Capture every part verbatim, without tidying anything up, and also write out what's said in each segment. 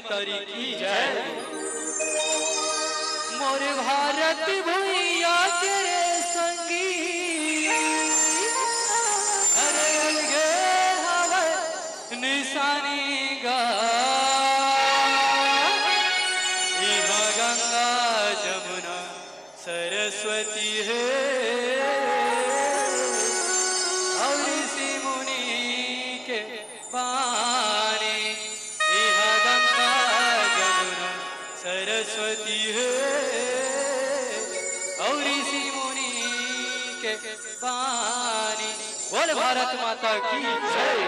तारी की जय। मोर भारत भुइया के रे संगी, अरे अलगे हवय निशानी गा। इहाँ गंगा जमुना सरस्वती हे अउ ऋषि मुनि के पानी। इहाँ गंगा जमुना सरस्वती हे अउ ऋषि मुनि के पानी। बोल भारत माता की जय।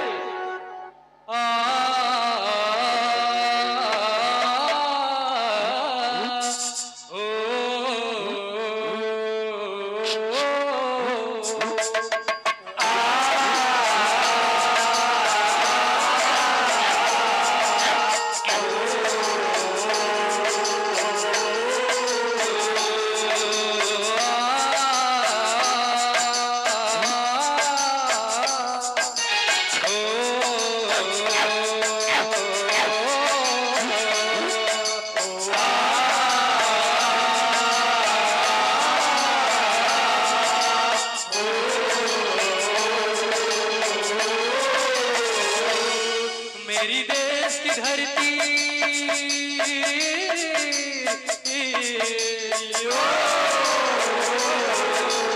मेरी देश की धरती,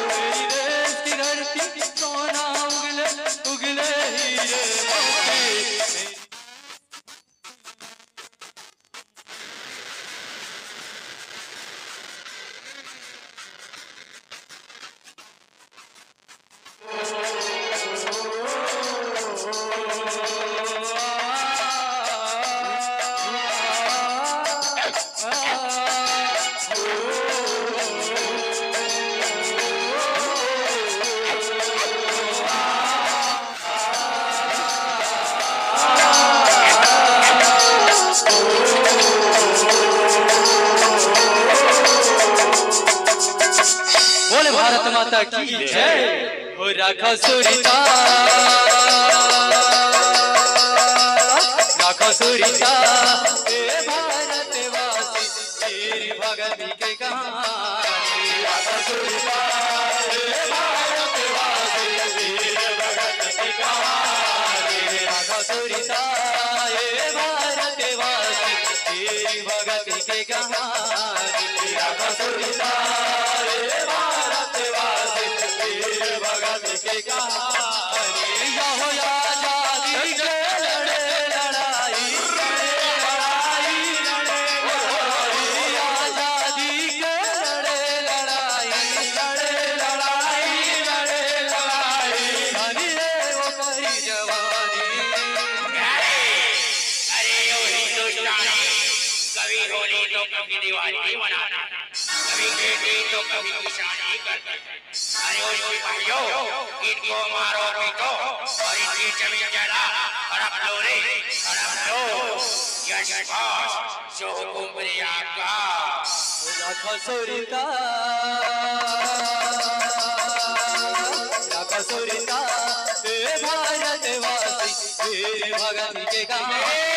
मेरी देश की धरती, सोना उगले, उगले हीरे मोती। बोले भारत माता की जय। हो राखा सुरता, राखा सुरता, हे भारतवासी, वीर भगत के कहानी। राखा सुरता, हे भारतवासी, वीर भगत के कहानी। राखा सुरता, हे भारतवासी, वीर भगत के कहानी। राखा सुरता, हे भारतवासी, वीर भगत के कहानी। या हो आजादी के लड़े लड़ाई, लड़े लड़ाई, लड़े लड़ाई, आजादी के लड़े लड़ाई, लड़े लड़ाई, लड़े लड़ाई, धनी हे ओकरी जवानी। अरे यो हिंदुस्तानी, कभी होली तो कभी दिवाली मनाता, कभी खेती तो कभी किसानी करता। अरे ओ सिपाहियों, इनको मारो पीटो और इनकी जमीन जायदाद हड़प लो रे, हड़प लो। यशपाल, जो हुकुम रे आपका। राखा सुरता, राखा सुरता, हे भारतवासी, वीर भगत के कहानी।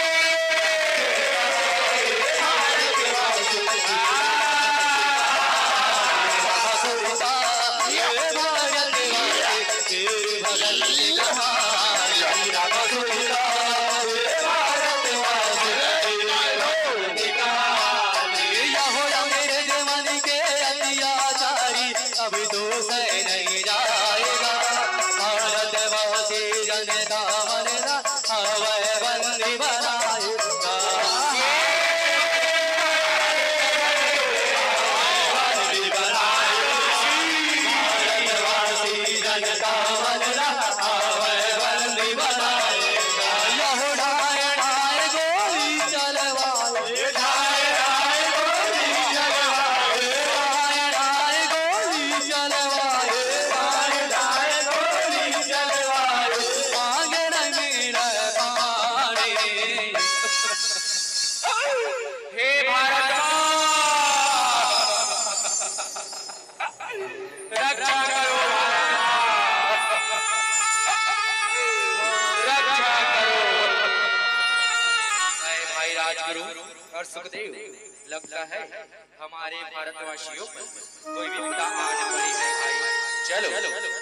अब तो सह नहीं जाएगा, भारतवासी जनता मन ला हवय बंदी बना। भाई राजगुरु और सुखदेव, लगता है हमारे भारतवासियों पर कोई विपदा आन पड़ी है भाई। चलो,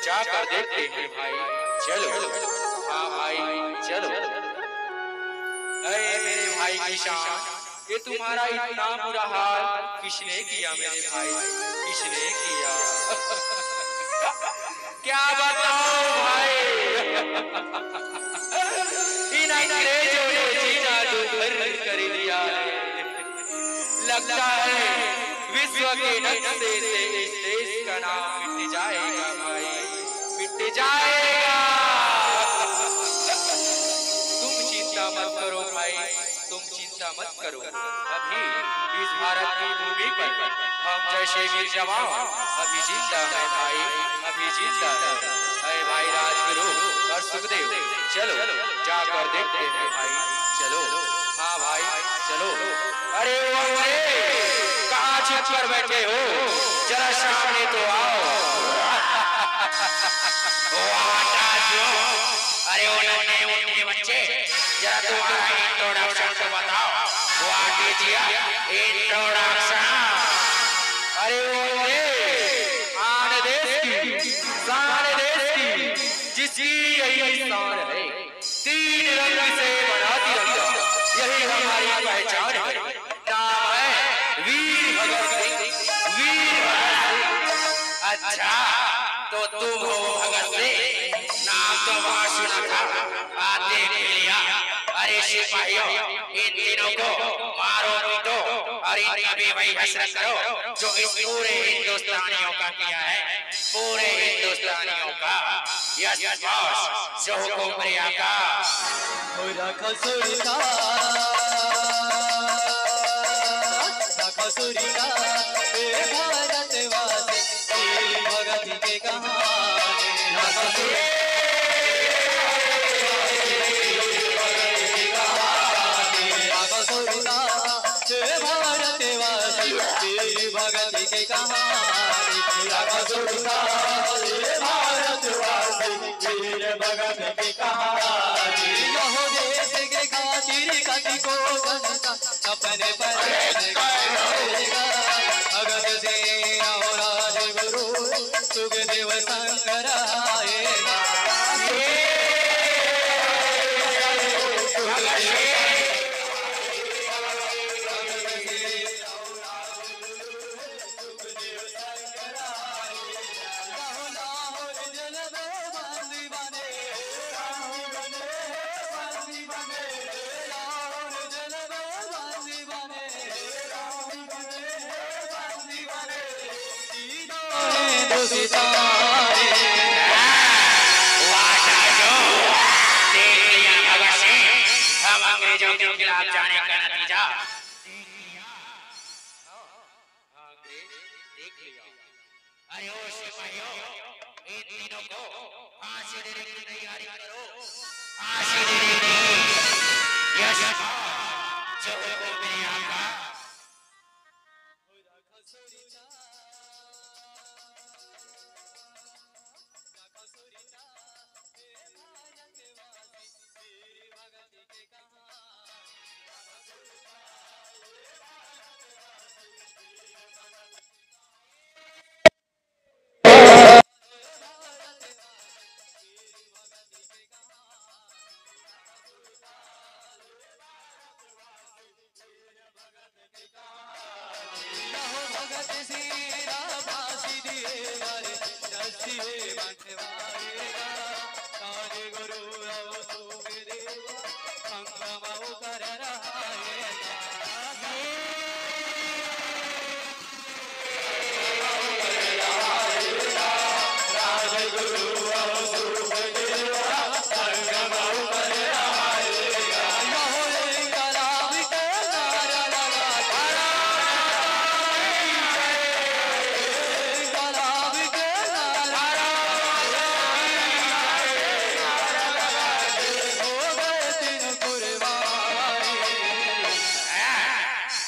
जाकर देखते हैं भाई। चलो, हाँ भाई, चलो। अरे मेरे भाई किसान, ये तुम्हारा इतना बुरा हाल किसने किया मेरे भाई, किसने किया? क्या बताओ भाई, इन अंग्रेजों ने जीना दूभर कर दिया है। लगता है विश्व के नक्शे से इस देश का नाम मिट जाएगा भाई, मिट जाएगा। तुम चिंता मत करो भाई, तुम चिंता मत करो। अभी इस भारत की भूमि पर हम जैसे वीर जवान अभी जिंदा है भाई, अभी जिंदा है। अरे भाई राजगुरु और सुखदेव, चलो जाकर देखते हैं भाई, चलो। हाँ भाई, चलो। अरे वो अंग्रेज, कहाँ छुप कर बैठे हो, जरा सामने तो आओ। वाटा जो, अरे वो नन्हे मुन्ने बच्चे, जरा तुम्हारा इंट्रोडक्शन तो बताओ। What is your introduction? अरे वो अंग्रेज, आन देश की, शान देश की, जिसकी यही शान है, तीन रंग से बना तिरंगा, यही हमारी पहचान है। नाम है वीर भगत सिंह, वीर भगत सिंह। अच्छा, तो तुम हो भगत सिंह, नाम तो बहुत सुना था, आज देख भी लिया। अरे सिपाहियों, इन तीनों को मारो पीटो और इनका भी वही हशर करो जो इस पूरे हिंदुस्तानियों का किया है, पूरे हिंदुस्तानियों का। Yes boss, जो हुकुम मेरे आका। हो रखा सुरता, रखा सुरता, ए भारतवासी, तेरी भगत के कहानी। रखा सुरता, रखा सुरता, ए भारतवासी, तेरी भगत के कहानी। रखा सुरता, ए भारतवासी, वीर भगत के कहानी। यहो देश के खातिर कति को जनता अपने पर लड़ेगा। भगत सिंह और राजगुरु सुखदेव संग रहाएगा। वाह, जाजो, देख लिया भगत सिंह, हम अंग्रेजों के खिलाफ जाने का नतीजा। हाँ, अंग्रेज देख लिया। अरे ओ सिपाहियों, इन तीनों को फांसी देने की तैयारी करो, फांसी देने की। यश, जो हुकुम मेरे आका।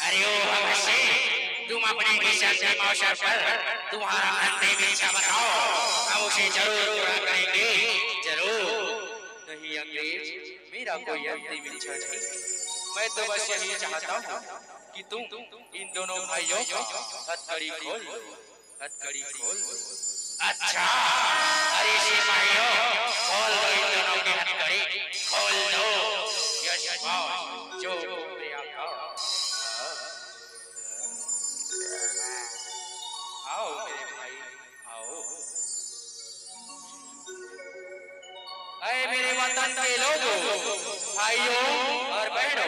अरे ओ भगत सिंह, तुम अपने इस अंतिम अवसर पर तुम्हारा अंतिम इच्छा बताओ, हम उसे जरूर पूरा करेंगे, जरूर। नहीं अंग्रेज, मेरा कोई अंतिम इच्छा नहीं। मैं तो बस यही चाहता हूँ कि तुम इन दोनों भाइयों का हथकड़ी खोल दो, हथकड़ी खोल दो। अच्छा, अरे सिपाहियों, खोल दो इन दोनों की हथकड़ी, खोल दो। यश पाओ, जो हुकुम मेरे आका। आओ मेरे भाई, आओ। अय मेरे वतन के लोगों, भाइयों और बहनों,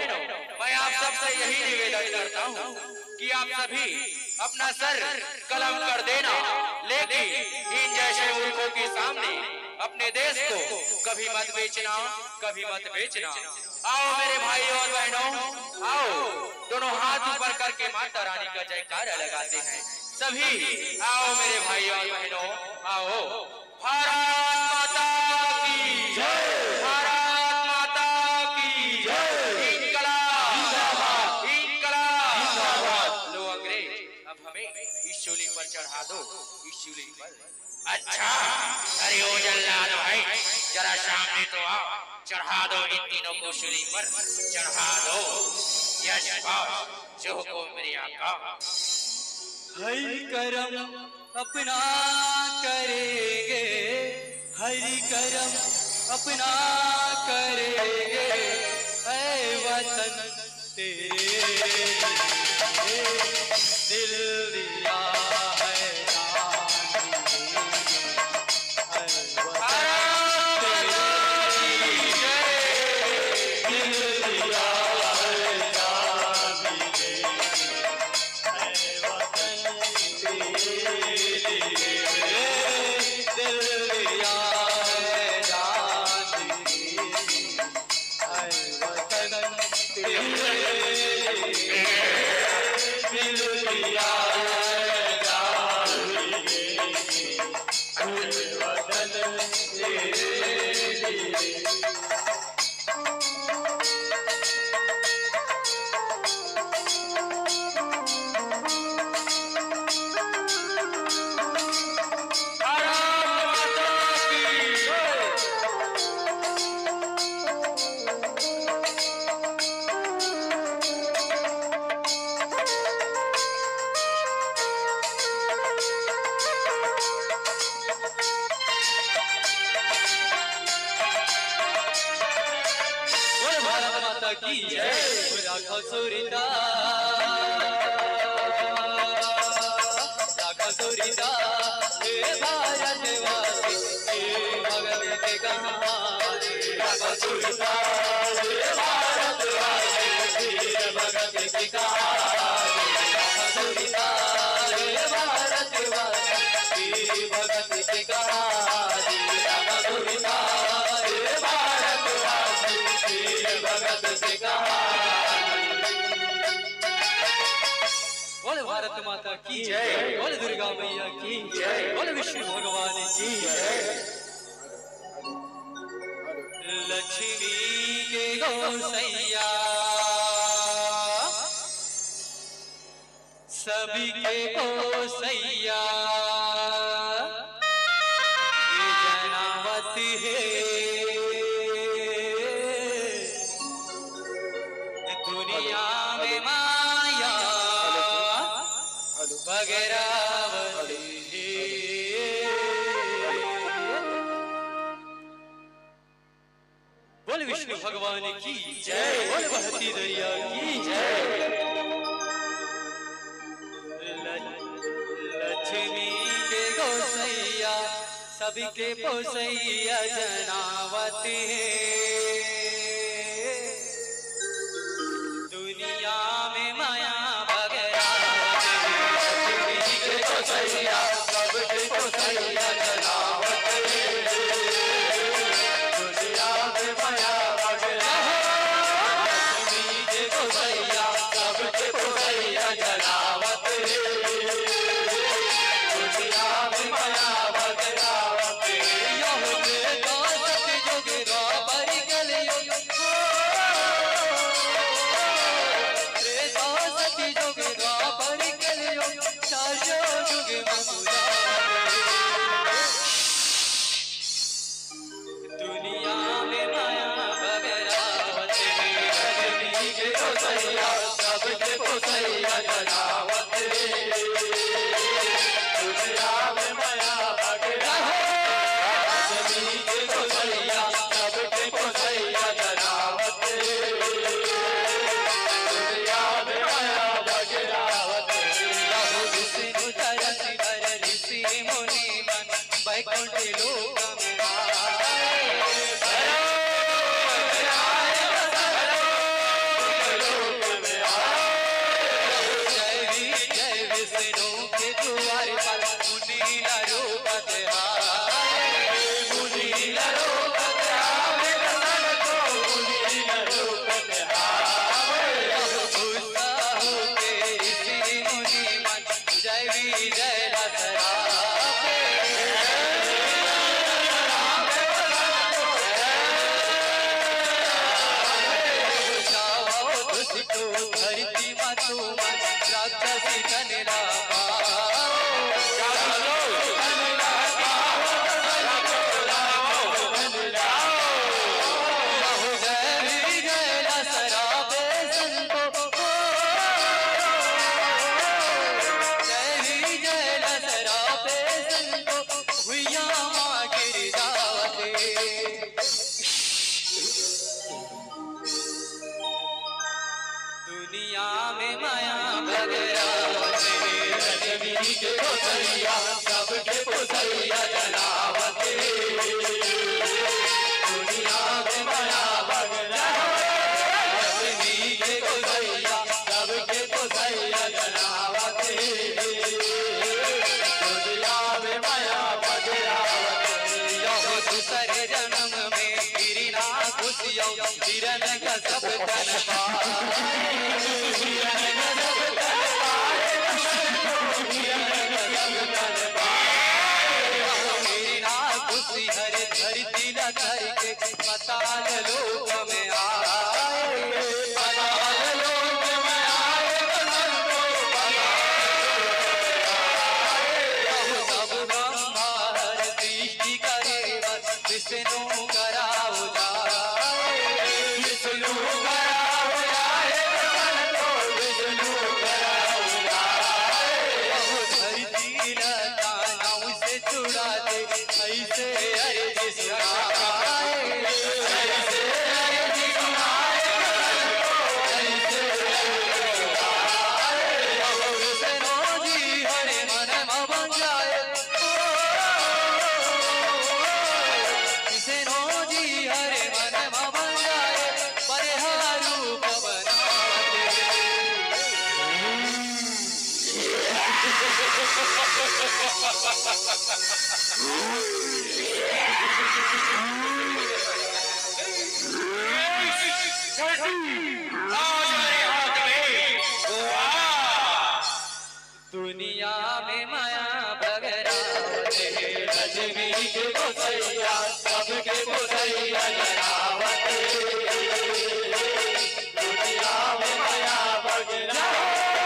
मैं आप सबसे यही निवेदन करता हूँ कि आप सभी अपना सर कलम कर देना, लेकिन इन जैसे मूर्खों के सामने अपने देश को कभी मत बेचना, कभी मत बेचना। आओ मेरे भाइयों और बहनों, आओ, दोनों हाथ ऊपर करके माता रानी का जयकारा लगाते हैं सभी। आओ मेरे भाइयों और बहनों, आओ। भारत माता की जय। भारत माता की जय। इनकलाब जिंदाबाद। इनकलाब जिंदाबाद। लो अंग्रेज, अब हमें इस शूली पर चढ़ा दो, इस शूली पर। अच्छा, अरे ओ जल्लाद भाई, जरा सामने तो आओ, चढ़ा दो इन तीनों को शूली पर, चढ़ा दो। यश पाओ, जो हुकुम मेरे आका। हरि करम अपना करेंगे, हरि करम अपना करेंगे, ऐ वतन तेरे लिए दिल दिया है जान दे। ऐ वतन तेरे लिए दिल दिया है जान दे। ऐ वतन तेरे लिए दिल दिया है जान दे। ऐ वतन तेरे लिए दिल दिया है जान दे। ऐ वतन तेरे लिए। बोल भारत माता की जय। राखो सुरता, राखो सुरता, हे भारतवासी, हे भगत के कहानी। राखो सुरता, हे भारतवासी, वीर भगत के कहानी। राखो सुरता, हे भारतवासी, वीर भगत के कहानी। राखो सुरता, हे भारतवासी, वीर भगत के कहानी। बोल भारत माता की जय। बोल दुर्गा मैया की जय। बोल विष्णु भगवान की जय। लक्ष्मी के गोसैया, सभी के गोसैया, ये जनावत है दुनिया में माया बगरावत है। बोल विष्णु भगवान की जय। बोल बहती दरिया की जय। ल-, लक्ष्मी के गोसैया, सबके पोसैया जनावत है। दुनिया में माया बगरावत है। लक्ष्मी के गोसैया, सबके पोसैया जनावत है। दुनिया में माया बगरावत है। लक्ष्मी के गोसैया, सबके पोसैया जनावत है। दुनिया में माया बगरावत है। यह त्रेता सतयुग द्वापर कलि सबके पोसैया जनावत रे, दुनिया में मया बगरा। लक्ष्मी के पोसैया, सबके पोसैया जनावत रे, दुनिया में मया बगरावत रे। लहु विष्णु तरस कर ऋषि मुनि मन बैकुंठ लोक में आए। जय विजय विष्णु के द्वार पर मुनि नर रूप धराए। मुनि नर रूप धराए, दर्शन को मुनि नर रूप धराए। गुस्सा होके ऋषि मुनि मन जय विजय दशहरा पे। जाओ दुष्टो धरती मा तुम राक्षसी धन लावा। जय विजय दशहरा पे संतो। जय विजय दशहरा पे संतो, भुइयां माँ गिर जावते। दुनिया में माया बगरावते। लक्ष्मी के पोसैया, सबके पोसैया जनावते। दुनिया में माया बगरावते। लक्ष्मी के पोसैया, सबके पोसैया जनावते। दुनिया में माया बगरावते। यहो दूसरे जन्म में गिरना खुशियों, गिरन का सब तन पाए। गिरन का सब तन पाए। गिरन का सब तन पाए। गिरना खुशी हर धरती ला धर के पाताल लोक में आए। पाताल लोक में आए, संतो, पाताल लोक में आए। सब ब्रह्मा हर सृष्टि करे बस विष्णु कराओ जाए। विष्णु कराओ जाए, संतो, विष्णु कराओ जाए। धरती ला दानव से छुड़ा दे, ऐसे अर्जी सुनाए। ऐसे अर्जी सुनाए। ऐसे अर्जी सुनाए। विष्णु जी हरे मन मा बन जाए। विष्णु जी हरे मन मा बन जाए। पर हा रूप बनावते। दुनिया में माया बगरावते। लक्ष्मी के पोसैया, सबके पोसैया जनावते। दुनिया में माया बगरावते।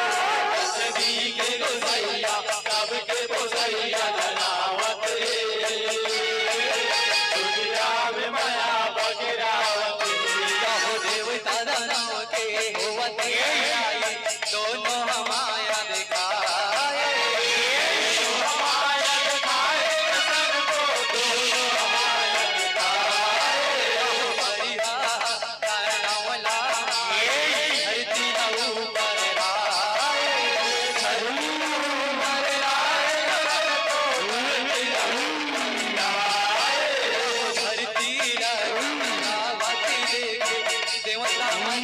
लक्ष्मी के पोसैया, सबके पोसैया जनावते। दुनिया में माया बगरावते। यहो देवता दानव के होवत लड़ाई, दोनों माया दिखाए। माया दिखाए, संतो, दोनों माया दिखाए। यहो परिहा दानव लामा, धरती ला ऊपर लाए। धरती ला ऊपर लाए, संतो, धरती ला ऊपर लाए। धरती ला ऊपर लाए, देवता मन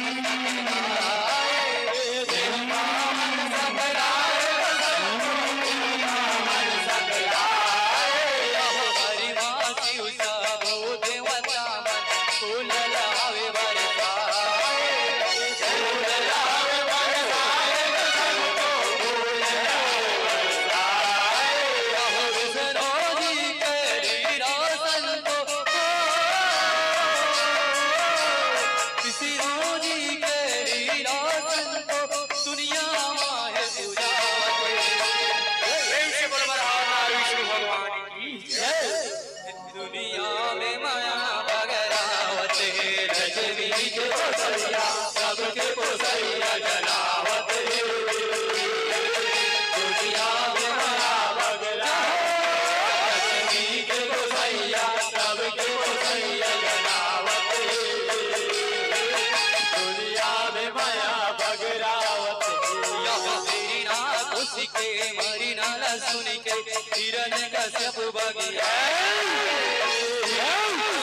के मरी नाला सुन के हिरण्यकश्यप बागी।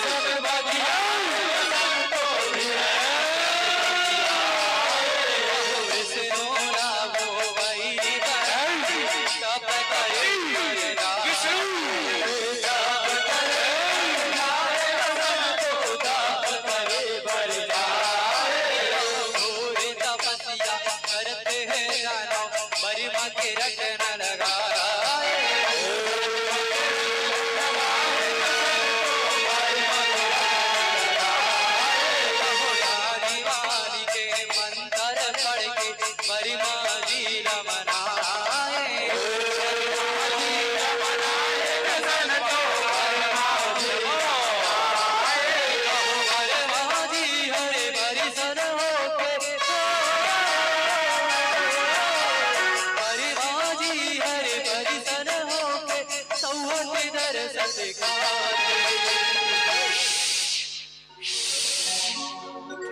सब बागी। विष्णु ना वो वैरी तप करे। विष्णु। घोर तपस्या करते हैं दानव, बरी माँ के रटन लगाए। वाली के मंत्र पढ़ के बरी माँ जी रमनाए।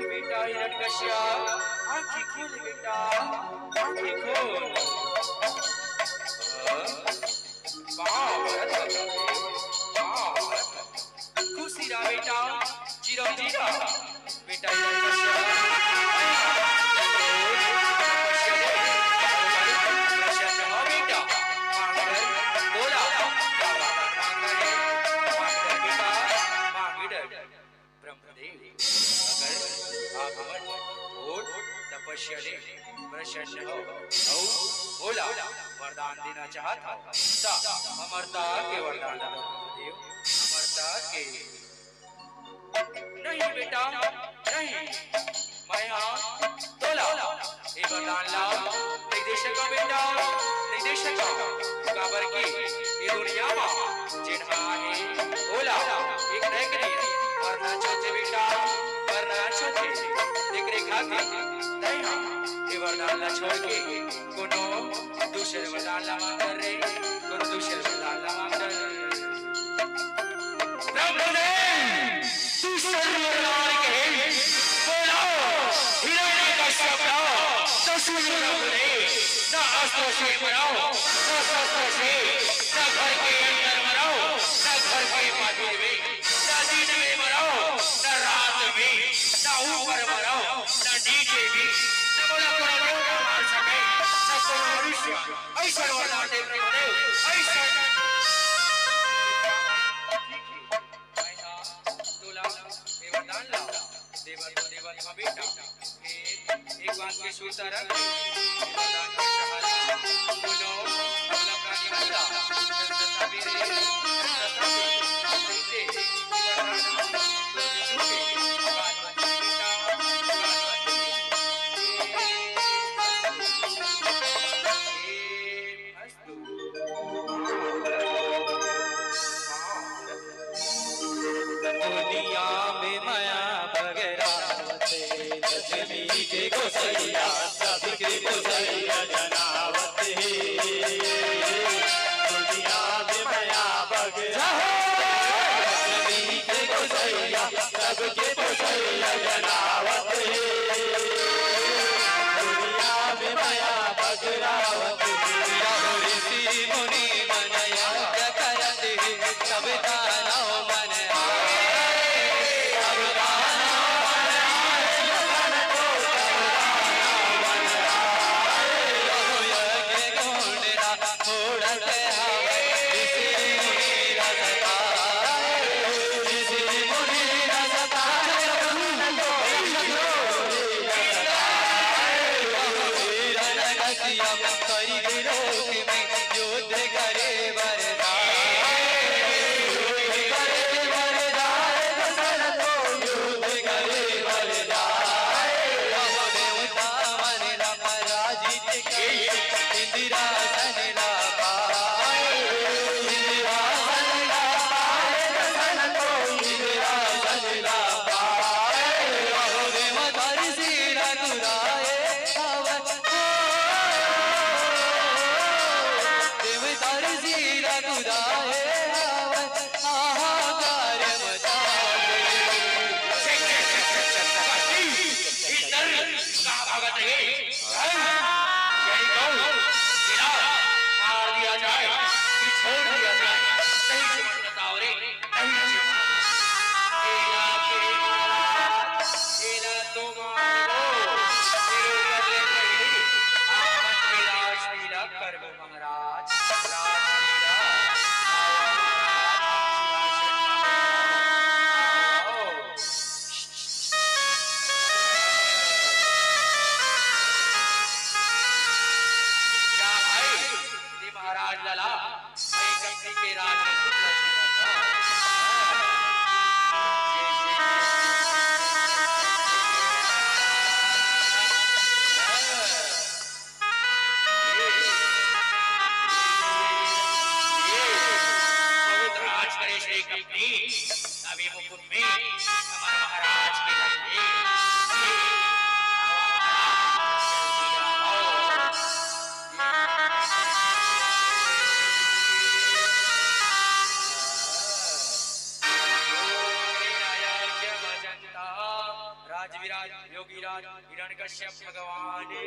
बेटा हिरण्यकश्यप, आंखें खोल बेटा, आंखें खोल। खुशी रहा बेटा, चिरंजीव रहा। बेटा, ये तपस्या, तपस्या न हो बेटा, मांग डर, बोला, मांग डर, मांग डर बेटा, मांग डर। ब्रह्मदेव, अगर आप हमर घोर तपस्या ले प्रसन्न हो, अउ मोला वरदान देना चाहत हो, त अमरता के वरदान ला ब्रह्मदेव, अमरता के। नहीं बेटा, नहीं, मैं हा तोला ए वरदान ला नइ दे सकंव बेटा, नइ दे सकंव। काबर कि ए दुनिया मा जेन हा आहे, ओला एक न एक दिन मरना चाहथे बेटा, मरना चाहथे। तेकरे खातिर तैं हा ए वरदान ला छोड़ के कोनो दूसर वरदान ला मांग रे, कोनो दूसर वरदान ला मांग रे। ब्रह्मदेव, तू सर्व वरदान कहे, बोला, हिरण्यकश्यप का, ससुर न बोले, ना अस्त्र से मराओ, ना शस्त्र से, ना घर के अंदर मराओ, ना घर के बाहर में, ना दिन में मराओ, ना रात में, ना ऊपर मराओ, ना नीचे में, ना बोला कोनो देवता मार सके, ना कोनो मनुष्य। ऐसा वरदान दे ब्रह्मदेव, ऐसा। मैं हा तोला ए वरदान ला देवत, देवत हा बेटा। ए, एक बात के सुरता रख, ए वरदान के सहारा कोनो अपना प्राणी पूरा कर सकता भी रे, कर सकता भी रे। ए वरदान तोला झूठे बात मत बेटा, बात मत। ए, ए, दुनिया में मया बगरावत हे, लक्ष्मी के गोसैया, सबके गोसैया जनावत हे। दुनिया में मया बगरावत हे, लक्ष्मी के गोसैया, सबके गोसैया जनावत हे। दुनिया में मया बगरावत हे। ऋषि मुनि मन यज्ञ करत हे, सब दानव मन आए। सब दानव मन आए, सब दानव मन आए। यज्ञ कुंड ला फोड़त हवय, ऋषि मुनि रस खाए, ऋषि मुनि रस खाए। हिरण्यकश्यप स्वर्ग लोक में युद्ध करे बर जाए, युद्ध करे बर जाए, दशरथ को युद्ध करे बर जाए। अब देवता मन ला पराजित के राज में कुछ नहीं था। बहुत राज करे श्री कपटी, अभी मुकुट में हमारे महाराज के घर में। राजविराज योगीराज हिरण्यकश्यप भगवान की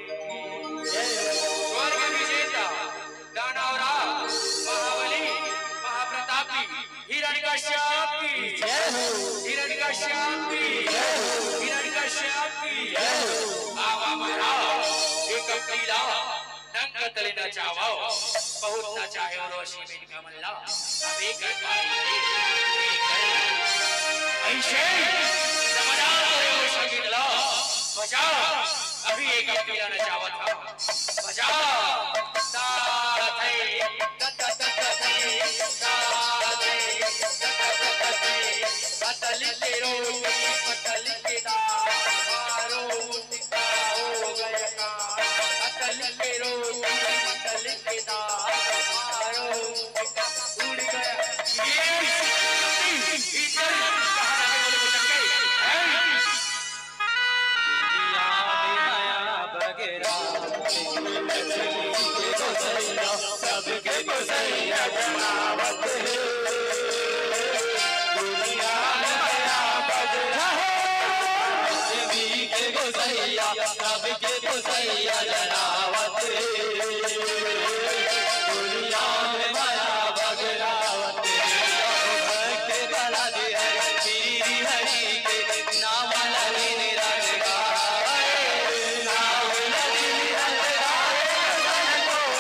जय। स्वर्ग विजेता दानवराज महाबली महाप्रतापी हिरण्यकश्यप की जय हो। हिरण्यकश्यप की जय हो। हिरण्यकश्यप की जय हो। आवा महाराज एक पीला नंग तले नचावव, बहुत नचाए और अशी में कमला, अब एक बारी दे, एक बारी। ऐसे समाधान करे वो संगीत ला, बजा, अभी एक पीला नचावत हा, बजा। ता थे, ता ता ता ता थे, ता थे, ता ता ता ता थे, पतली के रोटी, पतली के दाल, मारो मुझका हो गया काम, पतली के रोटी, पतली के दाल, मारो उड़ गया। ये इधर कहाँ जाके बोले वो चक्के? हैं? दुनिया में नया बगेरा, सबके गोसैया जनावत है। दुनिया में नया बगेरा, लक्ष्मी के गोसैया, सबके गोसैया जनावत है। दुनिया में माया बगरावत, भक्त बना दे हरि, श्री हरि के नाम लगिन रट गाए। नाम लगिन रट गाए,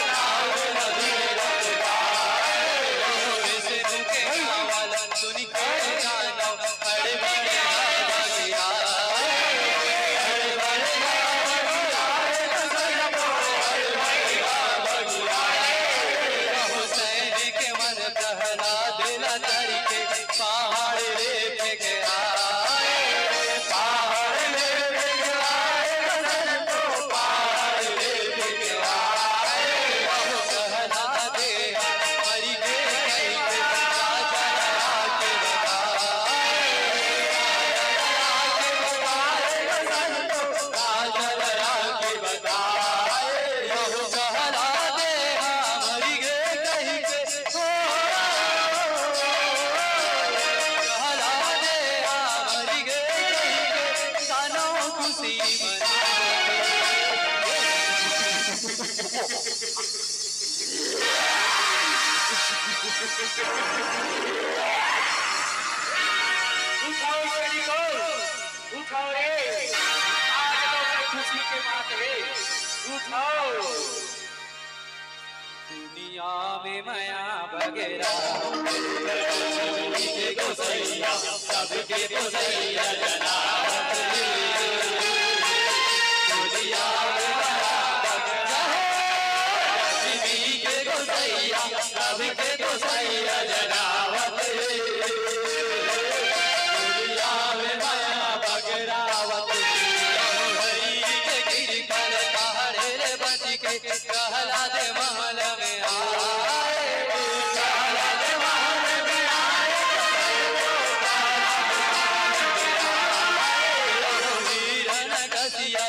नाम लगिन रट गाए। विष्णु के नाम सुन के जानो, हर बगरा बगरा। उठाओ सैनिकों, उठाओ रे, आज तो खुशी के बात है, उठाओ। दुनिया में माया बगरा, के गोसैया, सबके गोसैया जनावत। दुनिया में माया बगरा, लक्ष्मी के गोसैया, सबके गोसैया जनावत। दुनिया में माया बगरावत, भई के गिर कर पहाड़े रे बच के, प्रहलाद महल में आए। प्रहलाद महल में आए। वीरन कसिया,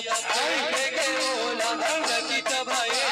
के ओला, चकित भए।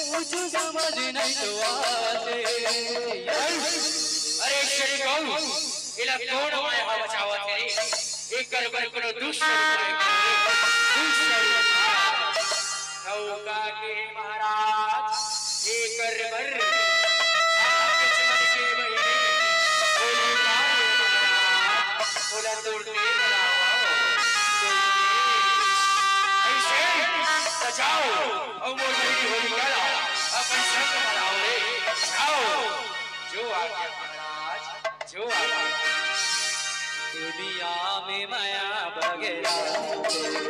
कुछ समझ नहीं तो आते। अरे श्री गौ, एला कोन माया ह बचावत हे रे? एकर बर कोनो दुष्ट रूप ले, दुष्ट रूप। गौ कहे महाराज, एकर बर आप के चमन के बहिनी होलिका हे महाराज, ओला तुरते बुलाओ, तुरते। अइसे बचाओ। अउ मोर बहिनी होलिका ला अपन संग म लाओ रे। जाओ, जो आज्ञा महाराज, जो आज्ञा। दुनिया में माया बगेरा,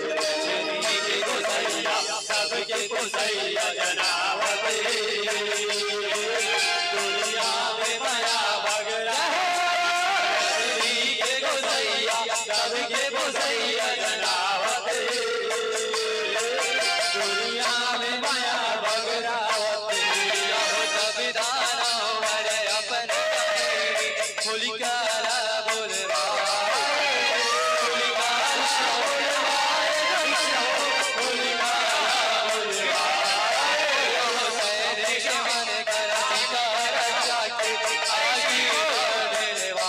लक्ष्मी के गोसैया, सबके गोसैया जनावत हे। दुनिया में माया बगेरा, लक्ष्मी के गोसैया, सबके गोसैया जनावत हे। दुनिया में माया बगरावत, या हो संविधान हमारे अपन। होलिका ला बोलवा, होलिका ला बोलवा, होलिका ला बोलवा। सैनिक मन कर अधिकार जाके आगे बढ़ेलवा।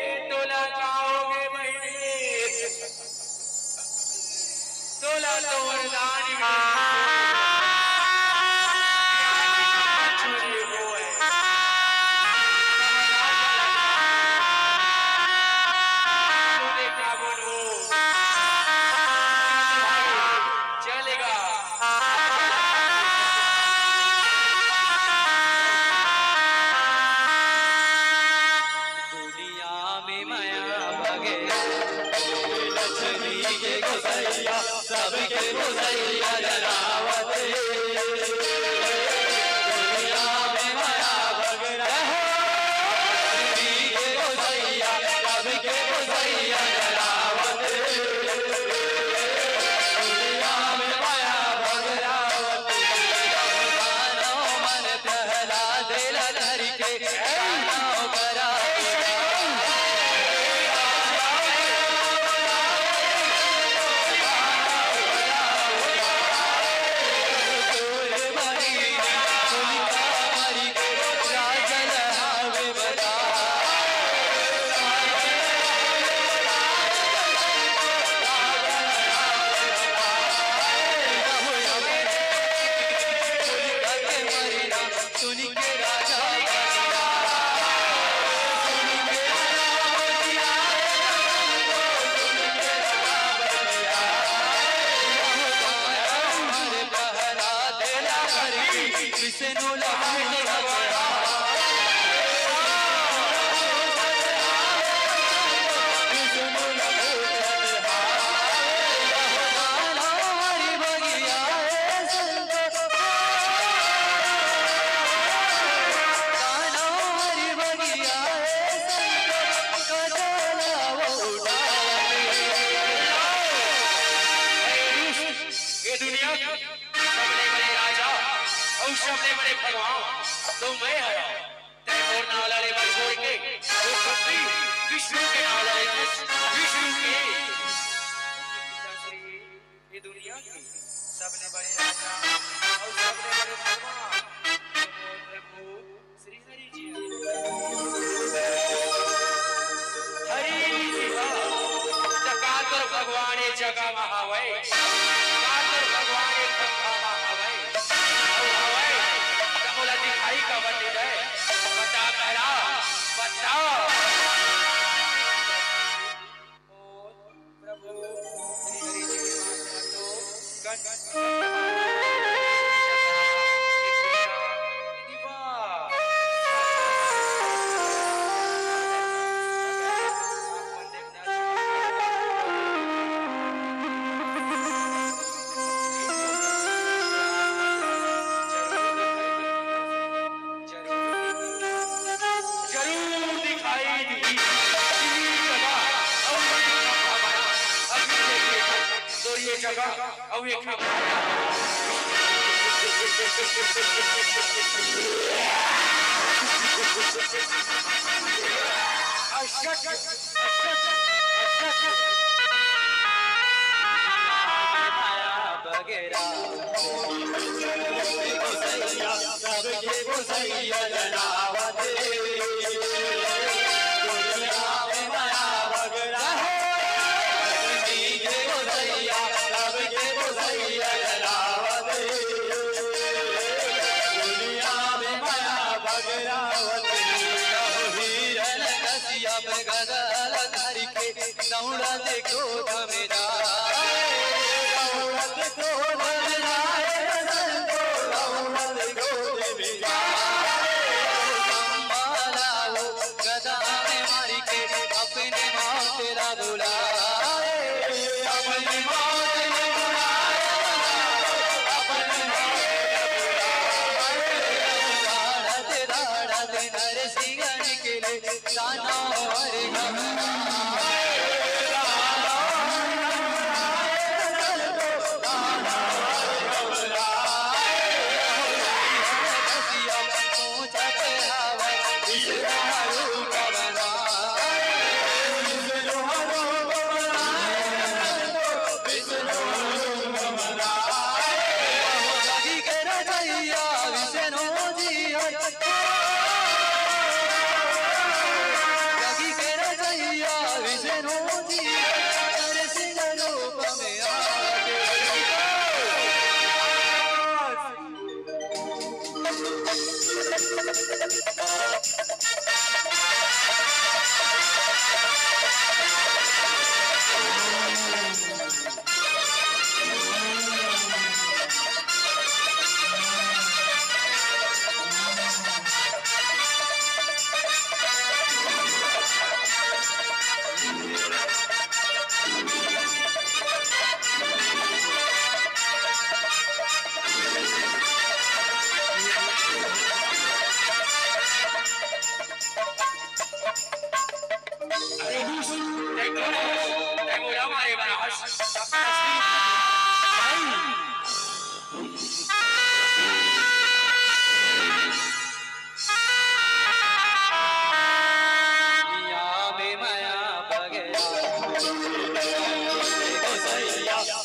ए तोला का होगे बहिनी? तोला तो वरदान मिले। तू देखा बोलो। चलेगा। दुनिया में माया बगेरा, लक्ष्मी के गोसैया, सबके गोसैया जनावत हे। दुनिया में माया बगेरा, लक्ष्मी के गोसैया, सबके गोसैया जनावत हे। दुनिया में माया बगरावत, मानव मन प्रहलाद ला धर के, मानव करा। ये दुनिया के सबले बड़े राजा अउ सबले बड़े भगवान तो मैं हरंव। तैं मोर नाव ला लेवा छोड़ के वो पृथ्वी विष्णु के नाव ला लेथस, विष्णु के। ये दुनिया के सबले बड़े राजा अउ सबले बड़े भगवान प्रभु श्री हरि जी। हरि जी, त का तोर भगवान ए जगह म हवय? का तोर भगवान ए पंखा म हवय? अउ हवय, त मोला दिखाई काबर नइ दे? बता प्रहलाद, बता। अउ एक दौड़त गोद में जाए, दौड़त गोद में जाए, दौड़त गोद में जाए। संभाला वो गदा में मारी के अपने मौत ला बुलाए, अपने मौत ला बुलाए, अपने मौत ला बुलाए। दौड़त दौड़त नरसिंह निकले,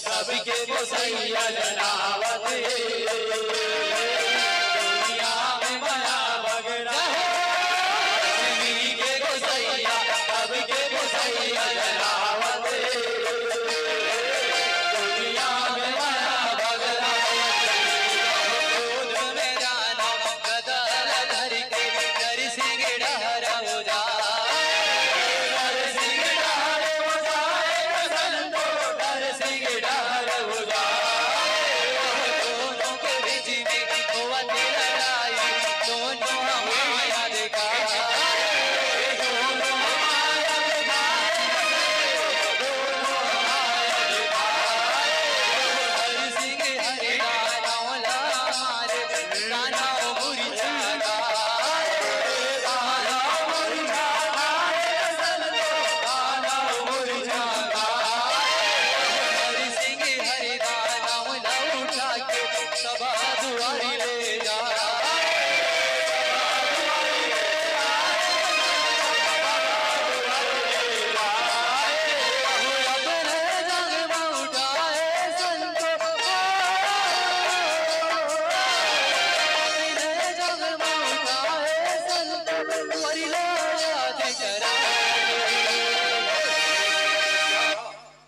सबके गोसैया जनावत हे।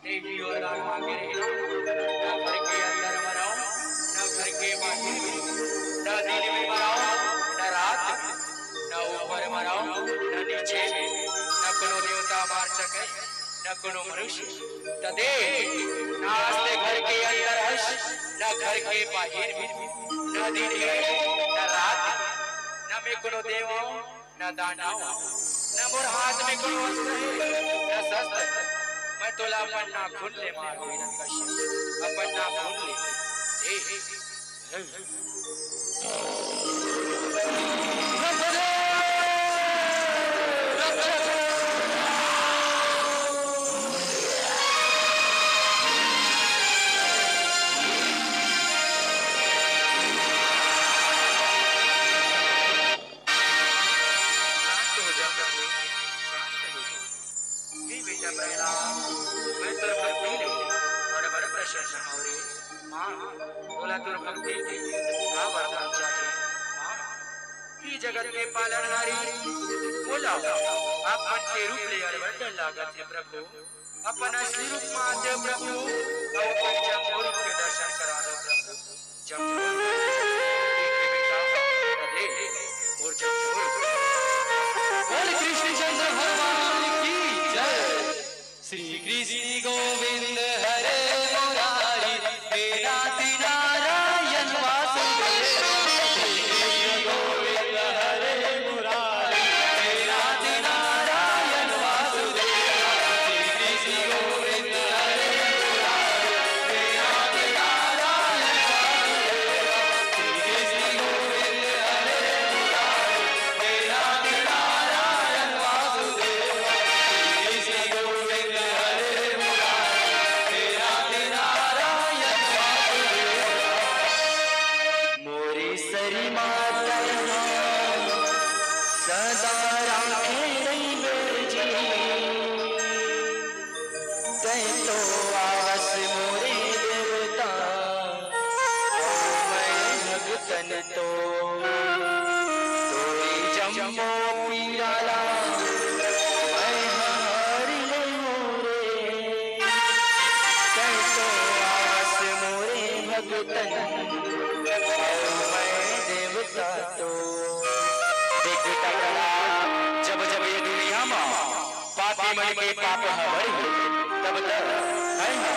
देवी अउ दान मांगे रहे ना, ना घर के अंदर मराओ, ना घर के बाहर, ना दिन में मराओ, ना रात में, ना ऊपर मराओ, ना नीचे, ना कोनो देवता मार सके, ना कोनो मनुष्य। त देख, ना आज ते घर के अंदर हस, ना घर के बाहर में, ना दिन में, ना रात में, ना मैं कोनो देव आऊं, न दानव, न मोर हाथ में कोनो अस्त्र हे, न शस्त्र हे। मैं तोला अपन नाखून ले मारहूं हिरण्यकश्यप, अपन नाखून ले। ए, हे बेटा प्रहलाद, मैं तोर भक्ति ले बड़ बड़ प्रसन्न हौं रे। माँ, तोला तोर भक्ति के का वरदान चाही? माँ, ई जगत के पालनहारी मोला आप मन के रूप ले अड़बड़ डर लागत हे प्रभु। अपन असली रूप मा आ जाओ प्रभु, अउ अपन जम्मो रूप के दर्शन करा दो प्रभु। जम्मो रूप। देखे बेटा, अरे, मोर जम्मो रूप। बोल कृष्णचंद्र भगवान की जय। श्री कृष्ण गोविंद हरे मुरारी, हे नाथ नारायण वासुदेव। श्री कृष्ण गोविंद हरे मुरारी, हे नाथ नारायण वासुदेव। श्री कृष्ण गोविंद हरे मुरारी, हे नाथ नारायण वासुदेव। श्री कृष्ण गोविंद हरे मुरारी, हे नाथ नारायण वासुदेव। श्री कृष्ण गोविंद हरे मुरारी, हे नाथ नारायण वासुदेव। मोरी सरी माता सदा राखे रहिबे जी। तैं तो आवस मोरे देवता, मैं भगतन तो तोरी जम्मो पीड़ा ला मैं हर ले मोरे। तैं तो आवस मोरे भगतन, मैं देवता तो। देख बेटा प्रहलाद, जब जब ये दुनिया मा पापी मन के पाप ह बढ़ही, तब तक है ना